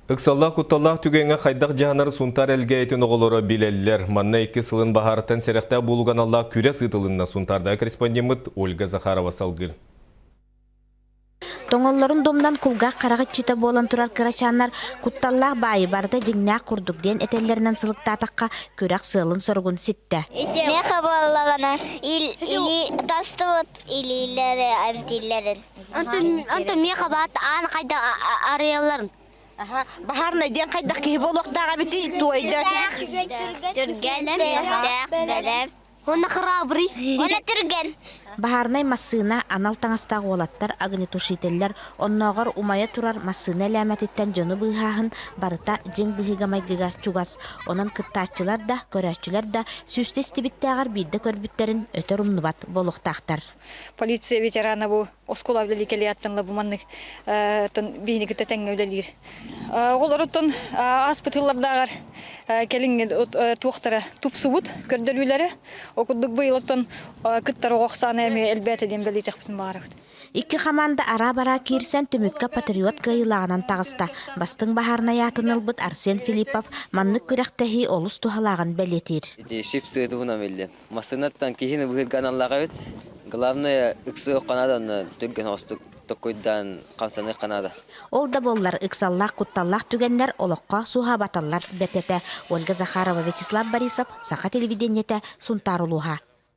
Ыксаллаах кутталлаах түгэҥҥэ хайдах дьаһанары Сунтаар Элгээйитин оҕолоро билэллэр. Манна икки сылын баһаарыттан сэрэхтээх буолууга аналлаах күрэс ыытылынна. Сунтаардааҕы корреспондеммыт Ольга Захарова салгыыр. Тоҥоллорун домнан кулгаах харах иччитэ буолан турар кырачааннар кутталлаах баайы барыта дьиҥнээх курдук диэн этэллэринэн сылыктаатахха күрэх сыалын-соругун ситтэ. Меха буоллаҕына или тостубут илиилэри антилэрин. Онтон меха баат аан хайда арыйалларын. Баһаарнай диэн хайдах киһи буолуохтаах эбитий туойда. Түргэн, тиэстээх, бэлэм. Уонна храбрый. Уонна түргэн. Баһаарынай массыына анал таҥастаах уолаттар, огнетушителлэр, оннооҕор умайа турар массыына элээмэтиттэн дьону быыһааһын барыта дьиҥ быһыыга-майгыга чугас. Онон кыттааччылар да, көрөөччүлэр да сүүстэ истибиттээҕэр биирдэ көрбүттэрин өтөр умнубат буолуохтаахтар. Полиция ветерана бу оскуола үлэлии кэлиэттэн бу маннык биһини кытта тэҥҥэ үлэлиир. Оҕолоруттан ааспыт сыллардааҕар кэлиҥҥи туохтара тупсубут көрдөрүүлэрэ. Ол курдук быйыл оттон кыттар оҕо ахсаана эмиэ элбээтэ диэн бэлиэтэхпитин баҕарабыт. Икки хамаанда араа-бараа киирсэн түмүккэ Патриот кыайыылааҕынан таҕыста. Бастыҥ баһаарынай аатын ылбыт Арсен Филиппов маннык күрэхтэһии олус туһалааҕын бэлиэтиир. Ити шип сыатыһынан биллим. Массыынаттан киһини быһыырга аналлаах эбит. Главное, ыксыахха наада онно түргэн оҕустук токкуйдаан хамсаныахха наада. Ол да буоллар, ыксаллаах, кутталлаах түгэннэр олоххо суоһаабаталлар бэрт этэ. Ольга Захарова, Вячеслав Борисов, Саха телевидениетэ, Сунтаар улууһа.